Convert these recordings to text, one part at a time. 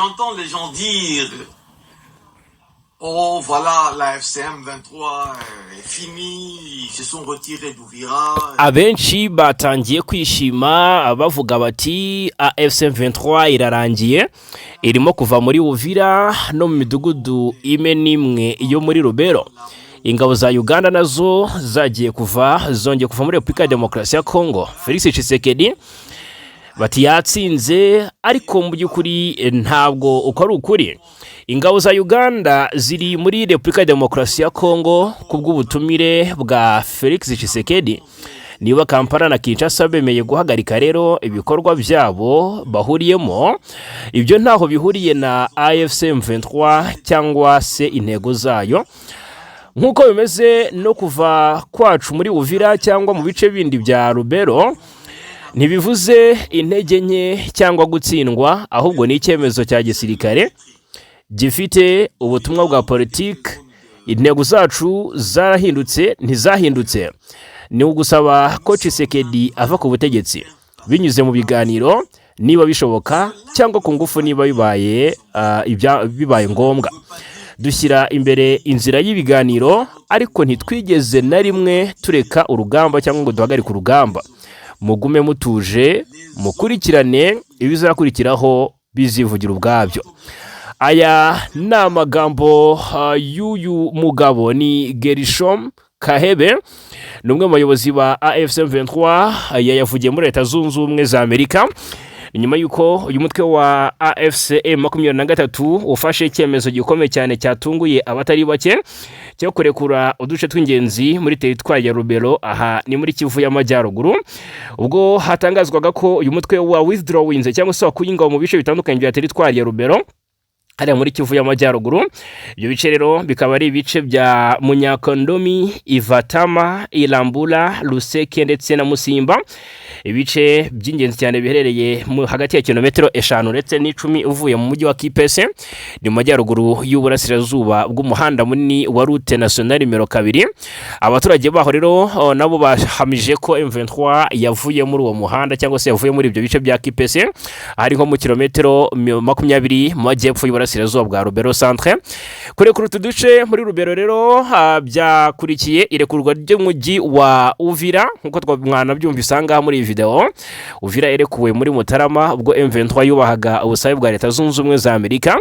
J'entends les gens dire: «Oh voilà, l'AFC M23 est finie, ils se sont retirés d'Uvira.» Abenshi batangiye kwishima bavuga bati AFC 23 irarangiye, irimo kuva muri Uvira no mu midugudu imwe n'imwe yo muri Rubero. Ingabo za Uganda nazo zagiye kuva, zongeye kuva muri Repubulika ya Demokarasi ya Kongo. Felix Tshisekedi bati yatsinze, ariko mu by'ukuri ntabwo uko ari ukuri. Ingabo za Uganda ziri muri Repubulika ya Demokarasi ya Kongo ku bw'ubutumire bwa Felix Tshisekedi. Niba Kampala na Kinshasa bemeye guhagarika rero ibikorwa byabo bahuriyemo, ibyo ntaho bihuriye na AFC M23 cyangwa se intego zayo. Nk'uko bimeze no kuva kwacu muri Uvira cyangwa mu bice bindi bya Rubero, ntibivuze intege nke cyangwa gutsindwa, ahubwo ni icyemezo cya gisirikare gifite ubutumwa bwa politiki. Intego zacu zarahindutse, ntizahindutse. Ni ugusaba ko Tshisekedi ava ku butegetsi binyuze mu biganiro niba bishoboka, cyangwa ku ngufu niba bibaye ngombwa. Dushyira imbere inzira y'ibiganiro, ariko ntitwigeze na rimwe tureka urugamba cyangwa ngo duhagarike urugamba. Mugume mutuje, mukurikirane ibizakurikiraho, bizivugira ubwabyo. Aya ni amagambo y'uyu mugabo, ni Gerishom Kahebe, ni umwe mu bayobozi ba AFC 23. Yayavugiye muri Leta Zunze Ubumwe za Amerika nyuma y'uko uyu mutwe wa AFC 23 ufashe icyemezo gikomeye cyane cyatunguye abatari bake cyo kurekura uduce tw'ingenzi muri teritwari ya Rubero, aha ni muri Kivu y'Amajyaruguru. Ubwo hatangazwaga ko uyu mutwe wa withdrawinze cyangwa se wakuye ingabo mu bice bitandukanye bya teritwari ya Rubero hariya muri Kivu y'Amajyaruguru. Ibyo bice rero bikaba ari ibice bya Munyakondomi, Ivatama, Irambura, Ruseke ndetse na Musimba, ibice by'ingenzi cyane biherereye hagati ya kilometero 5 ndetse n'10 uvuye mu mujyi wa Kipese, ni mu majyaruguru y'uburasirazuba bw'umuhanda munini wa route nationale nimero 2. Abaturage baho rero nabo bahamije ko M23 yavuye muri uwo muhanda cyangwa se yavuye muri ibyo bice bya Kipese, ari nko mu kilometero 20 mu majyepfo y'uburasirazuba bwa Rubero centre. Kurekura utu duce muri Rubero rero byakurikiye irekurwa ry'umujyi wa Uvira, nk'uko mwanabyumvise aha ngaha muri iyi video. Uvira yarekuwe muri Mutarama ubwo M23 yubahaga ubusabe bwa Leta Zunze Ubumwe za Amerika.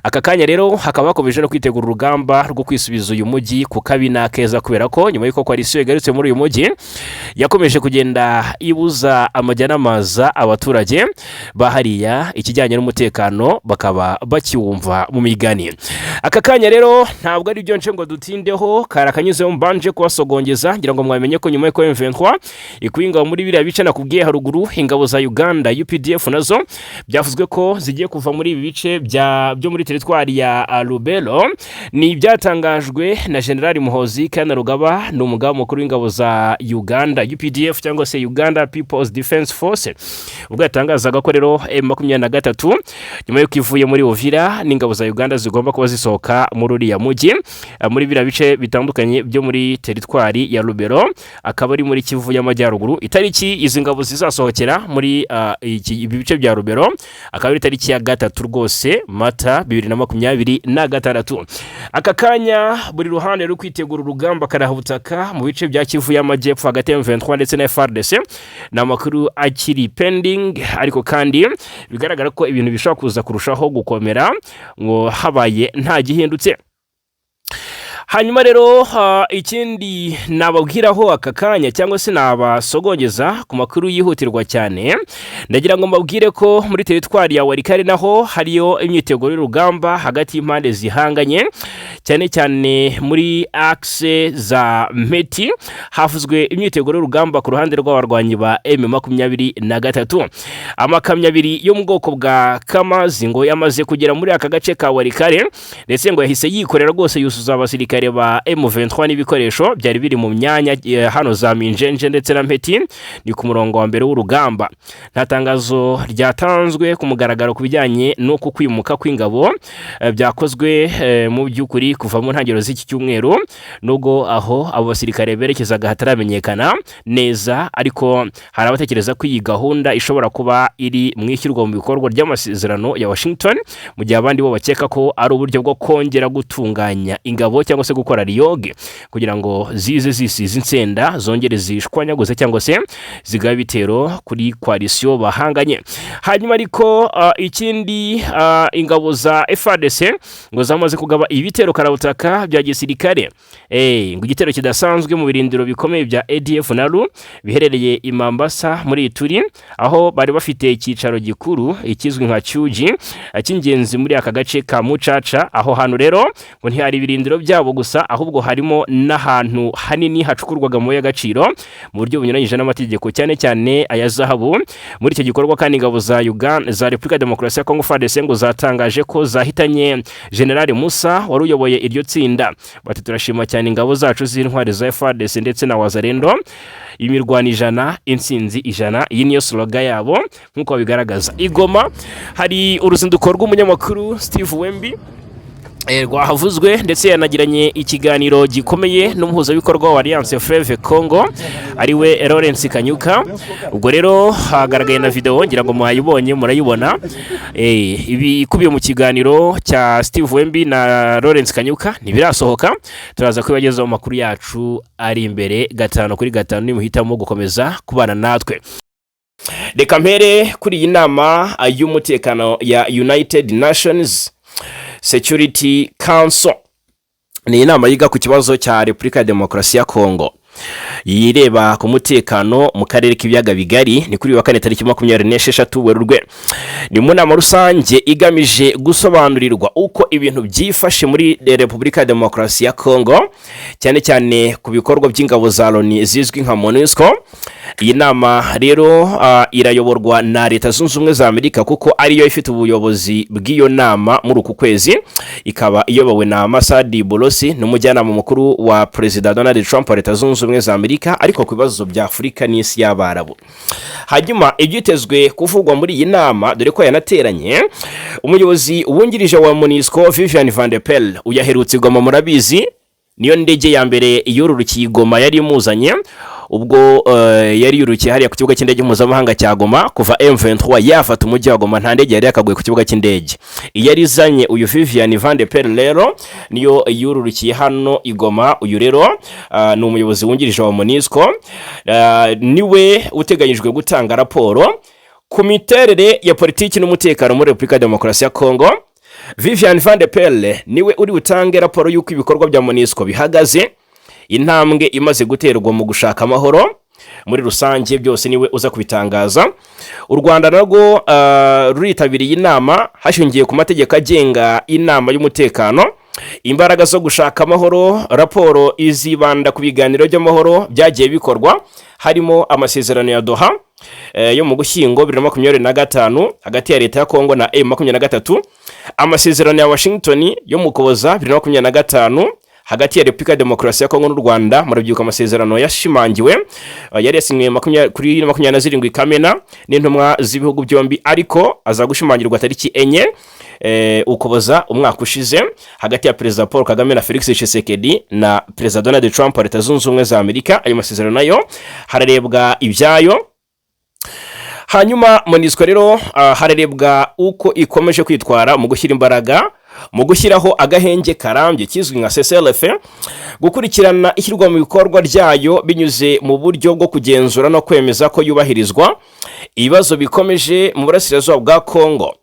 Aka kanya rero hakaba hakomeje no kwitegura urugamba rwo kwisubiza uyu mujyi ku kabi n'akeza, kubera ko nyuma y'uko coalition igarutse muri uyu mujyi yakomeje kugenda ibuza amajya n'amaza abaturage bahariya, ikijyanye n'umutekano bakaba bakiwumva mu migani. Aka kanya rero ntabwo ari byo nce ngo dutindeho, kari akanyuzeho mbanje kubasogongeza. Ngira ngo mwamenye ko nyuma y'uko M23 ikuye ingabo muri biriya bice nakubwiye haruguru, ingabo za Uganda UPDF nazo byavuzwe ko zigiye kuva muri ibi bice byo muri teritwari ya Rubero. Ni ibyatangajwe na General Muhozi Kainerugaba, ni umugaba mukuru w'ingabo za Uganda UPDF cyangwa se Uganda People's Defense Force, ubwo yatangazaga ko rero M23 nyuma y'uko ivuye muri Uvira n'ingabo za Uganda zigomba kuba zisohoka muri uriya mujyi, muri biriya bice bitandukanye byo muri teritwari ya Rubero, akaba ari muri Kivu y'Amajyaruguru. Itariki izi ngabo zizasohokera muri ibi bice bya Rubero akaba ari itariki ya 3 rwose Mata 2026. Aka kanya buri ruhande ruri kwitegura urugamba karahabutaka mu bice bya Kivu y'Amajyepfo hagati ya M23 ndetse na FARDC. Ni amakuru akiri pending, ariko kandi bigaragara ko ibintu bishobora kuza kurushaho gukomera ngo habaye nta gihindutse. Hanyuma rero ikindi nababwiraho aka kanya cyangwa se nabasogongeza ku makuru yihutirwa cyane, ndagira ngo mbabwire ko muri teritwari ya Walikale naho hariyo imyiteguro y'urugamba hagati y'impande zihanganye, cyane cyane muri axe za Mpeti havuzwe imyiteguro y'urugamba ku ruhande rw'abarwanyi ba M23. Amakamyo abiri yo mu bwoko bwa Kamazi ngo yamaze kugera muri aka gace ka Walikale, ndetse ngo yahise yikorera rwose yuzuza abasirikare ba M23 n'ibikoresho byari biri mu myanya hano za Minjenje ndetse na Mpeti, ni ku murongo wa mbere w'urugamba. Nta tangazo ryatanzwe ku mugaragaro ku bijyanye n'uku kwimuka kw'ingabo byakozwe mu by'ukuri. kuva mu ntangiriro z'iki cyumweru, nubwo aho abo basirikare berekezaga hataramenyekana neza, ariko hari abatekereza ko iyi gahunda ishobora kuba iri mu ishyirwa mu bikorwa ry'amasezerano ya Washington, mu gihe abandi bo bakeka ko ari uburyo bwo kongera gutunganya ingabo cyangwa se gukora reorg kugira ngo zize zisize insenda, zongere zishwanyaguze cyangwa se zigabe ibitero kuri coalition bahanganye. Hanyuma ariko ikindi, ingabo za FARDC ngo zamaze kugaba ibitero karabutaka bya gisirikare, ngo igitero kidasanzwe mu birindiro bikomeye bya ADF NALU biherereye i Mambasa muri Ituri, aho bari bafite icyicaro gikuru ikizwi nka Cyuji, cy'ingenzi muri aka gace ka Mucaca. Aho hantu rero ngo ntihari ibirindiro byabo gusa, ahubwo harimo n'ahantu hanini hacukurwaga amabuye y'agaciro mu buryo bunyuranyije n'amategeko, cyane cyane aya zahabu. Muri icyo gikorwa kandi, ingabo za Uganda, za Repubulika ya Demokarasi ya Kongo, FARDC, ngo zatangaje ko zahitanye General Musa wari uyoboye iryo tsinda. Bati: "Turashima cyane ingabo zacu z'intwari za FARDC ndetse na Wazalendo. Imirwano 100, intsinzi 100." Iyi niyo slogan yabo nk'uko babigaragaza. I Goma hari uruzinduko rw'umunyamakuru Steve Wembi rwahavuzwe, ndetse yanagiranye ikiganiro gikomeye n'umuhuzabikorwa wa Alliance Fleuve Congo, ariwe Lawrence Kanyuka. Ubwo rero hagaragaye na video, ngira ngo mwayibonye, murayibona. Ibikubiye mu kiganiro cya Steve Wembi na Lawrence Kanyuka ntibirasohoka, turaza kubibagezaho mu makuru yacu ari imbere gatanu kuri gatanu, nimuhitamo gukomeza kubana natwe. Reka mpere kuri iyi nama y'umutekano ya United Nations Security Council. Ni inama yiga ku kibazo cya Repubulika ya Demokarasi ya Kongo, yireba ku mutekano mu karere k'ibiyaga bigari. Ni kuri uyu wa kane tariki 26 Werurwe. Ni mu nama rusange igamije gusobanurirwa uko ibintu byifashe muri Repubulika ya Demokarasi ya Kongo, cyane cyane ku bikorwa by'ingabo za Loni zizwi nka MONUSCO. Iyi nama rero irayoborwa na Leta Zunze Ubumwe za Amerika, kuko ariyo ifite ubuyobozi bw'iyo nama muri uku kwezi, ikaba iyobowe na Massad Boulos, n'umujyanama mukuru wa Perezida Donald Trump wa Leta Zunze Ubumwe za Amerika, ariko ku bibazo bya Afurika n'isi y'Abarabu. Hanyuma ibyitezwe kuvugwa muri iyi nama, dore ko yanateranye, umuyobozi wungirije wa MONUSCO Vivian van de Perre uyaherutse i Goma, murabizi niyo ndege ya mbere yururukiye i Goma yari imuzanye, ubwo yari yurukiye hariya ku kibuga cy'indege mpuzamahanga cya Goma. Kuva M23 yafata umujyi wa Goma, nta ndege yari yakaguye ku kibuga cy'indege. Iyo yari izanye uyu Vivian van de Perre rero niyo yururukiye hano i Goma. Uyu rero ni umuyobozi wungirije wa MONUSCO, niwe uteganyijwe gutanga raporo ku miterere ya politiki n'umutekano muri Repubulika ya Demokarasi ya Kongo. Vivian van de Perre niwe uri butange raporo y'uko ibikorwa bya MONUSCO bihagaze, intambwe imaze guterwa mu gushaka amahoro muri rusange, byose niwe uza kubitangaza. U Rwanda narwo ruritabiriye inama hashingiwe ku mategeko agenga inama y'umutekano. Imbaraga zo gushaka amahoro: raporo izibanda ku biganiro by'amahoro byagiye bikorwa, harimo amasezerano ya Doha yo mu Gushyingo 2025 hagati ya leta ya Kongo na M23, amasezerano ya Washington yo mu Kuboza 2025 hagati ya Repubulika ya Demokarasi ya Kongo n'u Rwanda. Murabyibuka amasezerano yashimangiwe, yari yasinywe kuri 27 Kamena n'intumwa z'ibihugu byombi, ariko aza gushimangirwa tariki 4 Ukuboza umwaka ushize hagati ya Perezida Paul Kagame na Felix Tshisekedi na Perezida Donald Trump wa Leta Zunze Ubumwe za Amerika. Ayo masezerano nayo hararebwa ibyayo. Hanyuma MONUSCO rero hararebwa uko ikomeje kwitwara mu gushyira imbaraga mu gushyiraho agahenge karambye kizwi nka cessez-le-feu, gukurikirana ishyirwa mu bikorwa ryayo binyuze mu buryo bwo kugenzura no kwemeza ko yubahirizwa, ibibazo bikomeje mu burasirazuba bwa Kongo.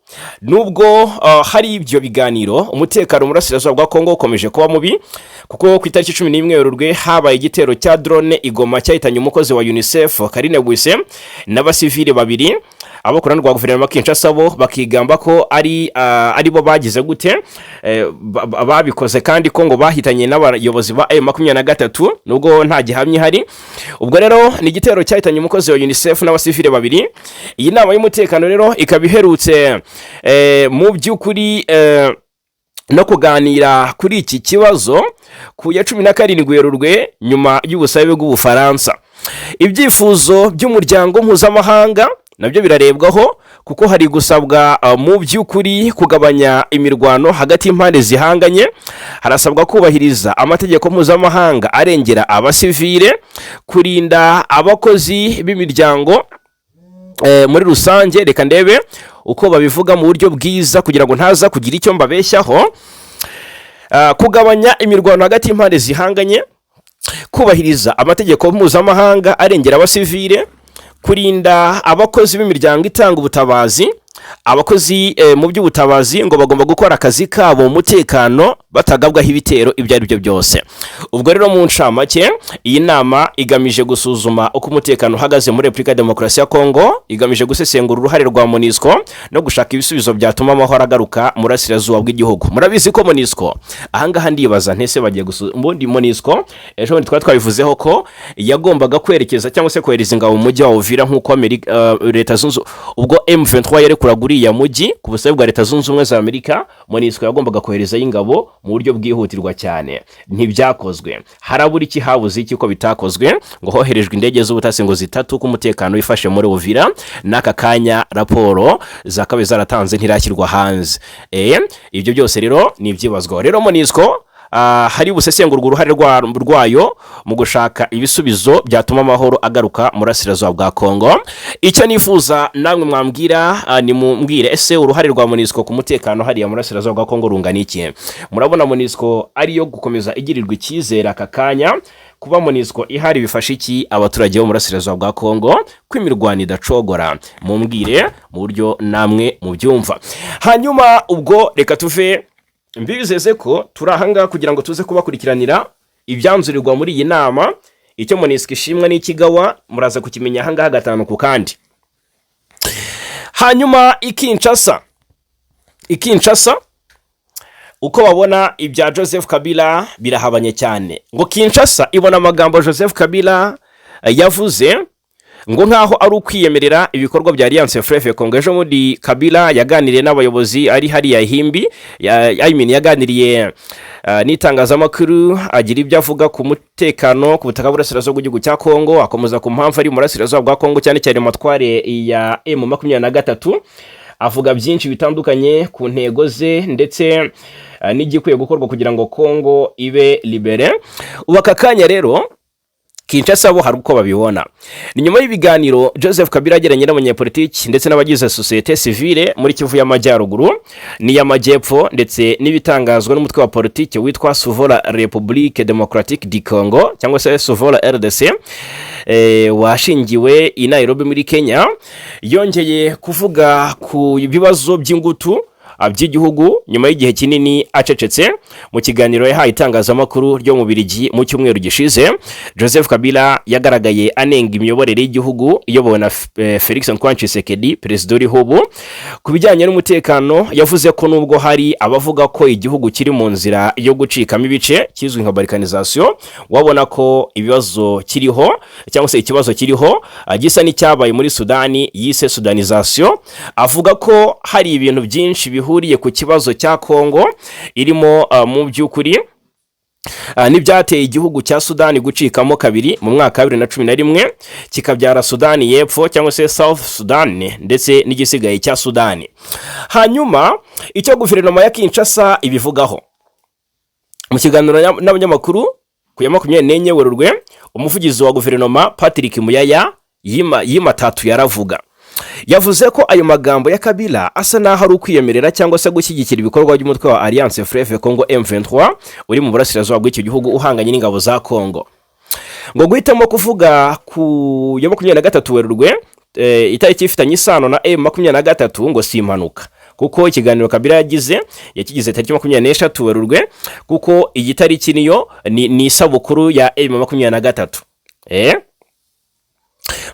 Nubwo hari ibyo biganiro, umutekano mu burasirazuba bwa Kongo ukomeje kuba mubi, kuko ku itariki 11 Werurwe habaye igitero cya drone i Goma cyahitanye umukozi wa UNICEF Karine Buisset n'abasivile babiri. Abo ku ruhande rwa guverinoma Kinshasa bo bakigamba ko ari bo bagize gute, babikoze, kandi ko ngo bahitanye n'abayobozi ba M23, nubwo nta gihamya ihari. Ubwo rero ni igitero cyahitanye umukozi wa UNICEF n'abasivile babiri. Iyi nama y'umutekano rero ikaba iherutse mu by'ukuri no kuganira kuri iki kibazo ku ya 17Werurwe, nyuma y'ubusabe bw'Ubufaransa. Ibyifuzo by'umuryango mpuzamahanga. Nabyo birarebwaho, kuko hari gusabwa mu by'ukuri kugabanya imirwano hagati y'impande zihanganye. Harasabwa kubahiriza amategeko mpuzamahanga arengera abasivile, kurinda abakozi b'imiryango muri rusange. Reka ndebe uko babivuga mu buryo bwiza kugira ngo ntaza kugira icyo mbabeshyaho. Kugabanya imirwano hagati y'impande zihanganye, kubahiriza amategeko mpuzamahanga arengera abasivile, kurinda abakozi b'imiryango itanga ubutabazi. Abakozi mu by'ubutabazi ngo bagomba gukora akazi kabo mu mutekano, batagabwaho ibitero ibyo ari byo byose. Ubwo rero mu ncamake, iyi nama igamije gusuzuma uko umutekano uhagaze muri Repubulika ya Demokarasi ya Kongo, igamije gusesengura uruhare rwa MONUSCO no gushaka ibisubizo byatuma amahoro agaruka mu burasirazuba bw'igihugu. Murabizi ko MONUSCO, ahangaha ndibaza ntese bagiye gusuzuma ubundi MONUSCO? Ejo bundi twari twabivuzeho ko yagombaga kwerekeza cyangwa se kohereza ingabo mu mujyi wa Uvira, nk'uko Amerika, Leta Zunze, ubwo M23 yarekuraga uriya mujyi ku busabe bwa Leta Zunze Ubumwe za Amerika, MONUSCO yagombaga koherezayo ingabo mu buryo bwihutirwa cyane. Ntibyakozwe. Harabura iki? Habuze iki ko bitakozwe? Ngo hoherejwe indege z'ubutasi ngo zitatu ko umutekano wifashe muri Uvira. N'aka kanya raporo zakabaye zaratanze ntirashyirwa hanze. Ibyo byose rero ni ibyibazwaho. Rero MONUSCO hari busesengurwa uruhare rwayo mu gushaka ibisubizo byatuma amahoro agaruka mu burasirazuba bwa Kongo. Icyo nifuza namwe mwambwira, ni mumbwire: ese uruhare rwa MONUSCO ku mutekano hariya mu burasirazuba bwa Kongo rungana iki? Murabona MONUSCO ariyo gukomeza igirirwa icyizere aka kanya? Kuba MONUSCO ihari bifasha iki abaturage bo mu burasirazuba bwa Kongo, ko imirwano idacogora? Mumbwire mu buryo namwe mubyumva. Hanyuma ubwo reka tuve, mbizeze ko turi ahangaha kugira ngo tuze kubakurikiranira ibyanzurirwa muri iyi nama. Icyo MONUSCO ishimwa n'ikigawa muraza kukimenya ahangaha gatanu ku kandi. Hanyuma i Kinshasa uko babona ibya Joseph Kabila birahabanye cyane. Ngo Kinshasa ibona amagambo Joseph Kabila yavuze ngo nk'aho ari ukwiyemerera ibikorwa bya Alliance Fleuve Congo. Ejo bundi Kabila yaganiriye n'abayobozi ari hariya Himbi, I mean, yaganiriye n'itangazamakuru, agira ibyo avuga ku mutekano ku butaka bw'uburasirazuba bw'igihugu cya Kongo, akomeza ku mpamvu ari mu burasirazuba bwa Kongo, cyane cyane mu matware ya M23. Avuga byinshi bitandukanye ku ntego ze ndetse n'igikwiye gukorwa kugira ngo Kongo ibe libérée. Ubu aka kanya rero Kinshasa bo hari uko babibona. Ni nyuma y'ibiganiro Joseph Kabila yagiranye n'abanyepolitiki ndetse n'abagize sosiyete sivile muri Kivu y'Amajyaruguru n'iy'Amajyepfo, ndetse n'ibitangazwa n'umutwe wa politiki witwa Sauvons la République Démocratique du Congo cyangwa se Sauvons la RDC, washingiwe i Nairobi muri Kenya. Yongeye kuvuga ku bibazo by'ingutu by'igihugu nyuma y'igihe kinini acecetse. Mu kiganiro yahaye itangazamakuru ryo mu Birigi mu cyumweru gishize, Joseph Kabila yagaragaye anenga imiyoborere y'igihugu iyobowe na Felix Antoine Tshisekedi, perezida uriho ubu. Ku bijyanye n'umutekano, yavuze ko nubwo hari abavuga ko igihugu kiri mu nzira yo gucikamo ibice, kizwi nka balkanisation, wabona ko ibibazo kiriho cyangwa se ikibazo kiriho gisa n'icyabaye muri Sudani yise soudanisation. Avuga ko hari ibintu byinshi bihuriye ku kibazo cya Kongo irimo mu by'ukuri n'ibyateye igihugu cya Sudani gucikamo kabiri mu mwaka wa 2011, kikabyara Sudani y'Epfo cyangwa se South Sudan ndetse n'igisigaye cya Sudani. Hanyuma icyo guverinoma ya Kinshasa ibivugaho: mu kiganiro n'abanyamakuru ku ya 24 Werurwe, umuvugizi wa guverinoma Patrick Muyaya yimatatu yaravuga, yavuze ko ayo magambo ya Kabila asa n'aho ari ukwiyemerera cyangwa se gushyigikira ibikorwa by'umutwe wa Alliance Fleuve Congo M23 uri mu burasirazuba bw'icyo gihugu uhanganye n'ingabo za Congo. Ngo guhitamo kuvuga ku ya 23 Werurwe, itariki ifitanye isano na M23, ngo si impanuka, kuko ikiganiro Kabila yagize yakigize tariki 23 Werurwe, kuko iyi tariki niyo ni isabukuru ya M23.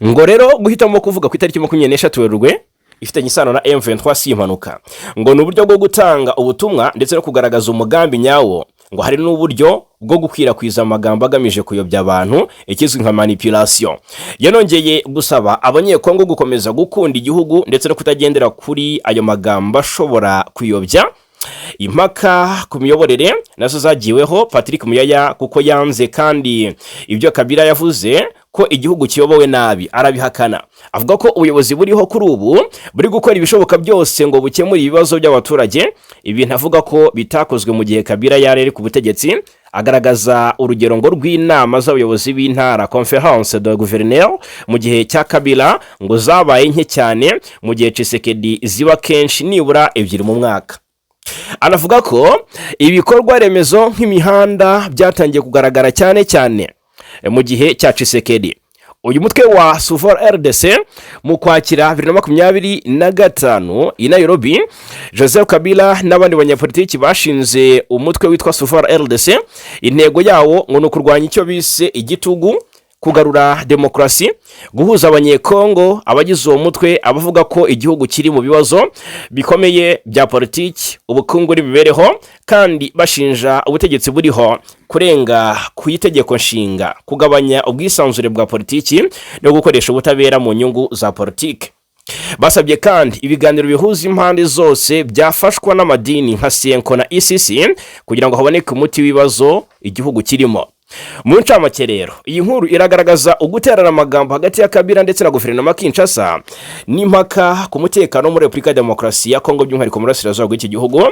Ngo rero guhitamo kuvuga ku itariki 23 Werurwe ifitanye isano na M23 si impanuka, ngo ni uburyo bwo gutanga ubutumwa ndetse no kugaragaza umugambi nyawo. Ngo hari n'uburyo bwo gukwirakwiza amagambo agamije kuyobya abantu, ikizwi nka manipulation. Yanongeye gusaba Abanyekongo gukomeza gukunda igihugu ndetse no kutagendera kuri ayo magambo ashobora kuyobya. Impaka ku miyoborere nazo zagiweho Patrick Muyaya, kuko yanze kandi ibyo Kabila yavuze ko igihugu kiyobowe nabi, arabihakana, avuga ko ubuyobozi buriho kuri ubu buri gukora ibishoboka byose ngo bukemure ibibazo by'abaturage, ibintu avuga ko bitakozwe mu gihe Kabila yari ari ku butegetsi. Agaragaza urugero ngo rw'inama z'abayobozi b'intara, conférence de gouverneur, mu gihe cya Kabila ngo zabaye nke cyane, mu gihe Tshisekedi ziba kenshi, nibura ebyiri mu mwaka. Anavuga ko ibikorwa remezo nk'imihanda byatangiye kugaragara cyane cyane mu gihe cya Tshisekedi. Uyu mutwe wa Sauvons RDC, mu Kwakira 2025 i Nairobi, Joseph Kabila n'abandi banyapolitiki bashinze umutwe witwa Sauvons RDC. Intego yawo ngo ni ukurwanya icyo bise igitugu, kugarura demokarasi, guhuza Abanyekongo. Abagize uwo mutwe abavuga ko igihugu kiri mu bibazo bikomeye bya politiki, ubukungu n'imibereho, kandi bashinja ubutegetsi buriho kurenga ku itegeko nshinga, kugabanya ubwisanzure bwa politiki no gukoresha ubutabera mu nyungu za politiki. Basabye kandi ibiganiro bihuza impande zose byafashwa n'amadini nka CENCO na ECC kugira ngo haboneke umuti w'ibibazo igihugu kirimo. Mu ncamake rero, iyi nkuru iragaragaza uguterana amagambo hagati ya Kabila ndetse na guverinoma Kinshasa, n'impaka ku mutekano muri Repubulika ya Demokarasi ya Kongo, by'umwihariko mu burasirazuba bw'iki gihugu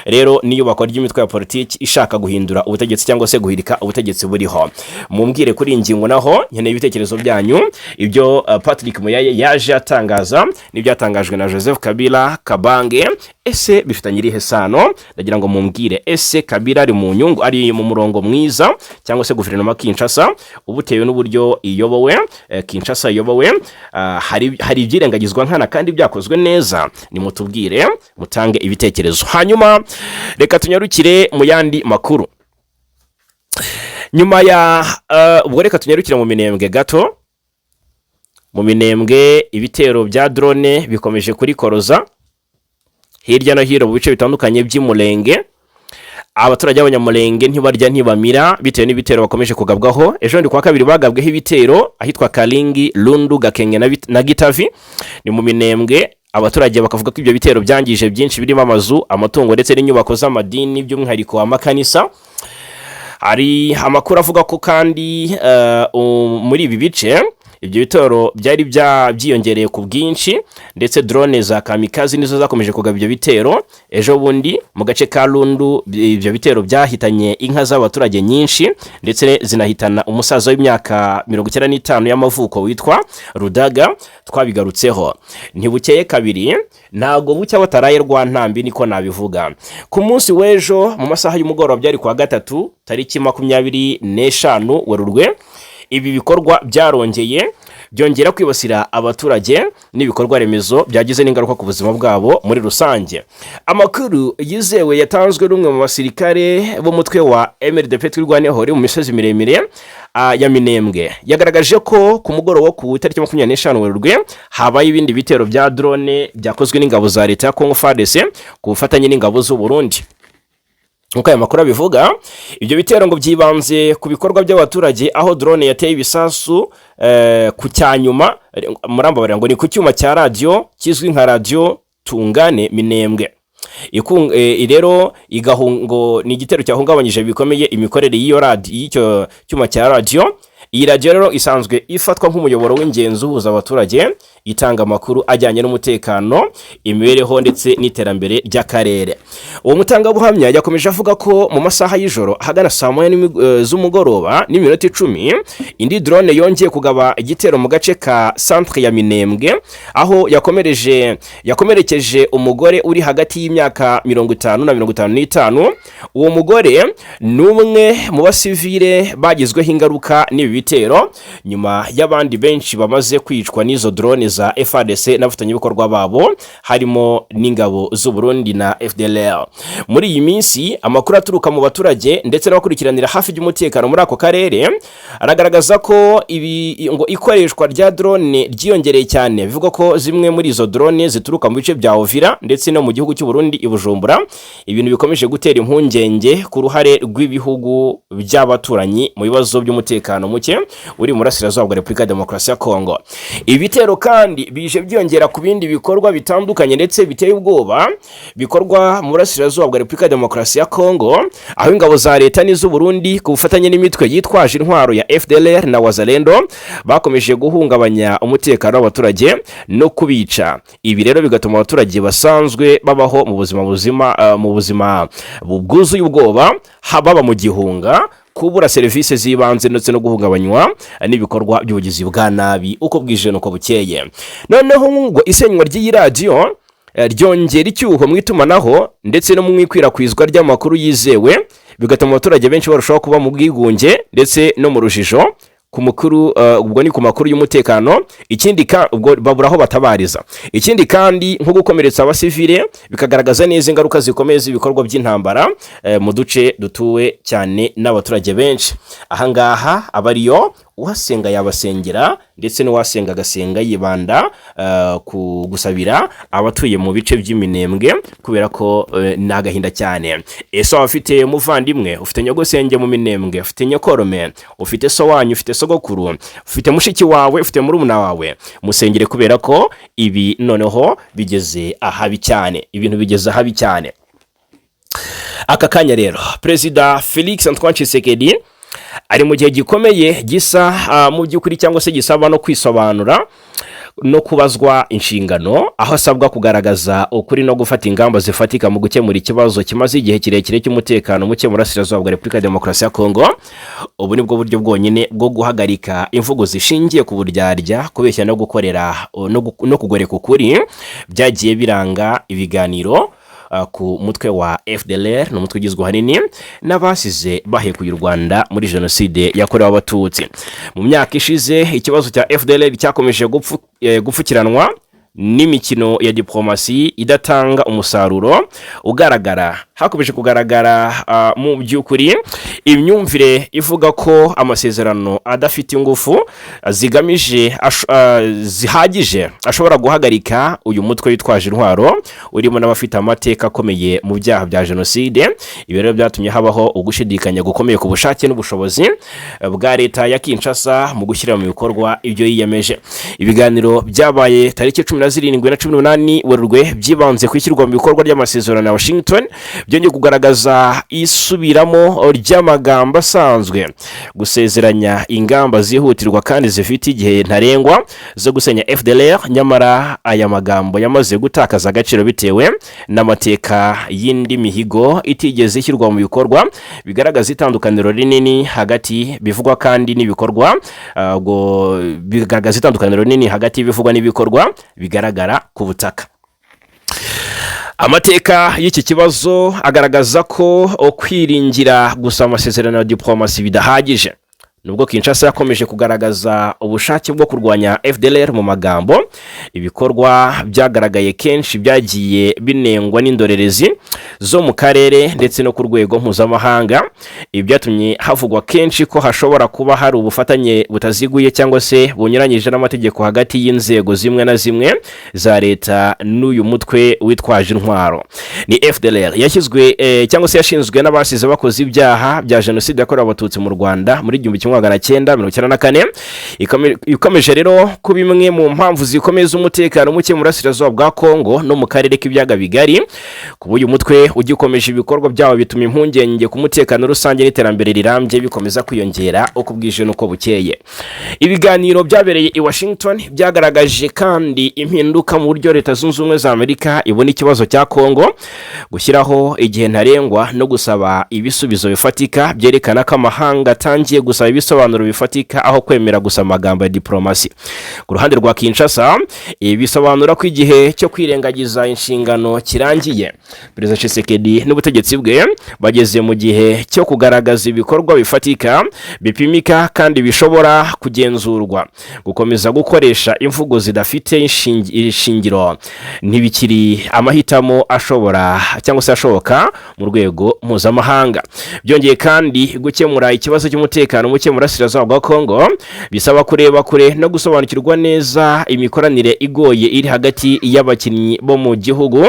rero, n'iyubakwa ry'imitwe ya politiki ishaka guhindura ubutegetsi cyangwa se guhirika ubutegetsi buriho. Mumbwire kuri iyi ngingo naho, nkeneye ibitekerezo byanyu. Ibyo Patrick Muyaya yaje atangaza n'ibyatangajwe na Joseph Kabila Kabange, ese bifitanye irihe sano? Ndagira ngo mumbwire: ese Kabila ari mu nyungu, ari mu murongo mwiza, cyangwa se guverinoma Kinshasa, ubutewe n'uburyo iyobowe, Kinshasa iyobowe, hari ibyirengagizwa nkana kandi byakozwe neza? Nimutubwire, mutange ibitekerezo. Hanyuma reka tunyarukire mu yandi makuru. Nyuma ya ubwo, reka tunyarukire mu Minembwe gato. Mu Minembwe ibitero bya drone bikomeje kurikoroza hirya no hino mu bice bitandukanye by'Umurenge. Abaturage b'Abanyamurenge ntibarya ntibamira bitewe n'ibitero bakomeje kugabwaho. Ejo ndi kuwa kabiri bagabweho ibitero ahitwa Karingi, Rundu, Gakenge na Gitavi, ni mu Minembwe. Abaturage bakavuga ko ibyo bitero byangije byinshi, birimo amazu, amatungo ndetse n'inyubako z'amadini, by'umwihariko amakanisa. Hari amakuru avuga ko kandi muri ibi bice ibyo bitero byari byiyongereye ku bwinshi, ndetse drone za kamikazi nizo zakomeje kugaba ibyo bitero. Ejo bundi mu gace ka Rundu ibyo bitero byahitanye inka z'abaturage nyinshi, ndetse zinahitana umusaza w'imyaka 95 y'amavuko witwa Rudaga. Twabigarutseho. Ntibukeye kabiri, ntabwo bucya bataraye rwa ntambi, niko nabivuga. Ku munsi w'ejo mu masaha y'umugoroba, byari kuwa gatatu tariki 25 Werurwe, ibi bikorwa byarongeye byongera kwibasira abaturage n'ibikorwa remezo, byagize n'ingaruka ku buzima bwabo muri rusange. Amakuru yizewe yatanzwe n'umwe mu basirikare b'umutwe wa MRDP Twirwaneho uri mu misozi miremire ya Minembwe yagaragaje ko ku mugoroba wo ku itariki 25 Werurwe habaye ibindi bitero bya drone byakozwe n'ingabo za leta ya Congo FARDC ku bufatanye n'ingabo z'u Burundi. Nk'uko aya makuru abivuga, ibyo bitero ngo byibanze ku bikorwa by'abaturage, aho drone yateye ibisasu ku cyanyuma, murambabarira, ngo ni ku cyuma cya radiyo kizwi nka Radiyo Tungane Minembwe. Rero ngo ni igitero cyahungabanyije bikomeye imikorere y'iyo radiyo, y'icyo cyuma cya radiyo. Iyi radiyo rero isanzwe ifatwa nk'umuyoboro w'ingenzi uhuza abaturage, itanga amakuru ajyanye n'umutekano, imibereho ndetse n'iterambere ry'akarere. Uwo mutangabuhamya yakomeje avuga ko mu masaha y'ijoro, ahagana saa 1 z'umugoroba n'iminota 10, indi drone yongeye kugaba igitero mu gace ka centre ya Minembwe, aho yakomerekeje umugore uri hagati y'imyaka 50 na 55. Uwo mugore ni umwe mu basivile bagizweho ingaruka n'ibi bitero, nyuma y'abandi benshi bamaze kwicwa n'izo drone za FARDC n'abafatanyabikorwa babo, harimo n'ingabo z'u Burundi na FDLR. Muri iyi minsi, amakuru aturuka mu baturage ndetse n'abakurikiranira hafi by'umutekano muri ako karere aragaragaza ko ibi ngo ikoreshwa rya drone ryiyongereye cyane. Bivugwa ko zimwe muri izo drone zituruka mu bice bya Uvira ndetse no mu gihugu cy'u Burundi i Bujumbura, ibintu bikomeje gutera impungenge ku ruhare rw'ibihugu by'abaturanyi mu bibazo by'umutekano muke. muke uri mu burasirazuba bwa Repubulika ya Demokarasi ya Kongo. Ibitero kandi bije byiyongera ku bindi bikorwa bitandukanye ndetse biteye ubwoba bikorwa mu burasirazuba bwa Repubulika ya Demokarasi ya Kongo, aho ingabo za leta n'iz'u Burundi ku bufatanye n'imitwe yitwaje intwaro ya FDLR na Wazalendo bakomeje guhungabanya umutekano w'abaturage no kubica. Ibi rero bigatuma abaturage basanzwe babaho mu buzima buzima mu buzima bwuzuye ubwoba, baba mu gihunga, kubura serivisi z'ibanze ndetse no guhungabanywa n'ibikorwa by'ubugizi bwa nabi uko bwije n'uko bukeye. Noneho ngo isenywa ry'iyi radiyo ryongera icyuho mu itumanaho ndetse no mu ikwirakwizwa ry'amakuru yizewe, bigatuma abaturage benshi barushaho kuba mu bwigunge ndetse no mu rujijo ku mukuru, ubwo ni ku makuru y'umutekano. Ikindi ubwo babura aho batabariza. Ikindi kandi, nko gukomeretsa abasivile, bikagaragaza neza ingaruka zikomeye z'ibikorwa by'intambara mu duce dutuwe cyane n'abaturage benshi. Ahangaha aba ariyo uhasenga yabasengera, ndetse n'uwasenga agasenga yibanda ku gusabira abatuye mu bice by'Iminembwe, kubera ko ni agahinda cyane. Ese waba ufite umuvandimwe, ufite nyogosenge mu Minembwe, ufite nyokorome, ufite so wanyu, ufite sogokuru, ufite mushiki wawe, ufite murumuna wawe? Musengere, kubera ko ibi noneho bigeze ahabi cyane, ibintu bigeze ahabi cyane. Aka kanya rero Perezida Felix Antoine Tshisekedi ari mu gihe gikomeye gisa mu by'ukuri cyangwa se gisaba no kwisobanura no kubazwa inshingano, aho asabwa kugaragaza ukuri no gufata ingamba zifatika mu gukemura ikibazo kimaze igihe kirekire cy'umutekano muke mu burasirazuba bwa Repubulika ya Demokarasi ya Kongo. Ubu ni bwo buryo bwonyine bwo guhagarika imvugo zishingiye ku buryarya, kubeshya no gukorera no kugoreka ukuri byagiye biranga ibiganiro ku mutwe wa FDLR. Ni umutwe ugizwe ahanini n'abasize bahekuye u Rwanda muri Jenoside yakorewe Abatutsi. Mu myaka ishize, ikibazo cya FDLR cyakomeje gupfukiranwa n'imikino ya diplomasi idatanga umusaruro ugaragara. Hakomeje kugaragara mu by'ukuri imyumvire ivuga ko amasezerano adafite ingufu zigamije zihagije ashobora guhagarika uyu mutwe witwaje intwaro urimo n'abafite amateka akomeye mu byaha bya jenoside. Ibi rero byatumye habaho ugushidikanya gukomeye ku bushake n'ubushobozi bwa leta ya Kinshasa mu gushyira mu bikorwa ibyo yiyemeje. Ibiganiro byabaye tariki 17 na 18 Werurwe byibanze ku ishyirwa mu bikorwa ry'amasezerano ya Washington. Byongeye kugaragaza isubiramo ry'amagambo asanzwe, gusezeranya ingamba zihutirwa kandi zifite igihe ntarengwa zo gusenya FDLR. Nyamara aya magambo yamaze gutakaza agaciro bitewe n'amateka y'indi mihigo itigeze ishyirwa mu bikorwa, bigaragaza itandukaniro rinini hagati bivugwa kandi n'ibikorwa. Ubwo bigaragaza itandukaniro rinini hagati y'ibivugwa n'ibikorwa bigaragara ku butaka. Amateka y'iki kibazo agaragaza ko kwiringira gusa amasezerano ya diplomasi bidahagije. Nubwo Kinshasa yakomeje kugaragaza ubushake bwo kurwanya FDLR mu magambo, ibikorwa byagaragaye kenshi byagiye binengwa n'indorerezi zo mu karere ndetse no ku rwego mpuzamahanga. Ibi byatumye havugwa kenshi ko hashobora kuba hari ubufatanye butaziguye cyangwa se bunyuranyije n'amategeko hagati y'inzego zimwe na zimwe za leta n'uyu mutwe witwaje intwaro. Ni FDLR yashyizwe cyangwa se yashinzwe n'abasize bakoze ibyaha bya Jenoside yakorewe Abatutsi mu Rwanda muri 1994. Ikomeje rero kuba imwe mu mpamvu zikomeye z'umutekano muke mu burasirazuba bwa Kongo no mu karere k'Ibiyaga Bigari. Kuba uyu mutwe ugikomeje ibikorwa byawo bituma impungenge ku mutekano rusange n'iterambere rirambye bikomeza kwiyongera uko bwije n'uko bukeye. Ibiganiro byabereye i Washington byagaragaje kandi impinduka mu buryo Leta Zunze Ubumwe za Amerika ibona ikibazo cya Kongo. Gushyiraho igihe ntarengwa no gusaba ibisubizo bifatika byerekana ko amahanga atangiye gusaba ibisobanuro bifatika aho kwemera gusa amagambo ya diplomasi. Ku ruhande rwa Kinshasa, ibi bisobanura ko igihe cyo kwirengagiza inshingano kirangiye. Perezida Tshisekedi n'ubutegetsi bwe bageze mu gihe cyo kugaragaza ibikorwa bifatika, bipimika kandi bishobora kugenzurwa. Gukomeza gukoresha imvugo zidafite ishingiro ntibikiri amahitamo ashobora cyangwa se ashoboka mu rwego mpuzamahanga. Byongeye kandi, gukemura ikibazo cy'umutekano muke muke mu burasirazuba bwa Kongo bisaba kureba kure no gusobanukirwa neza imikoranire igoye iri hagati y'abakinnyi bo mu gihugu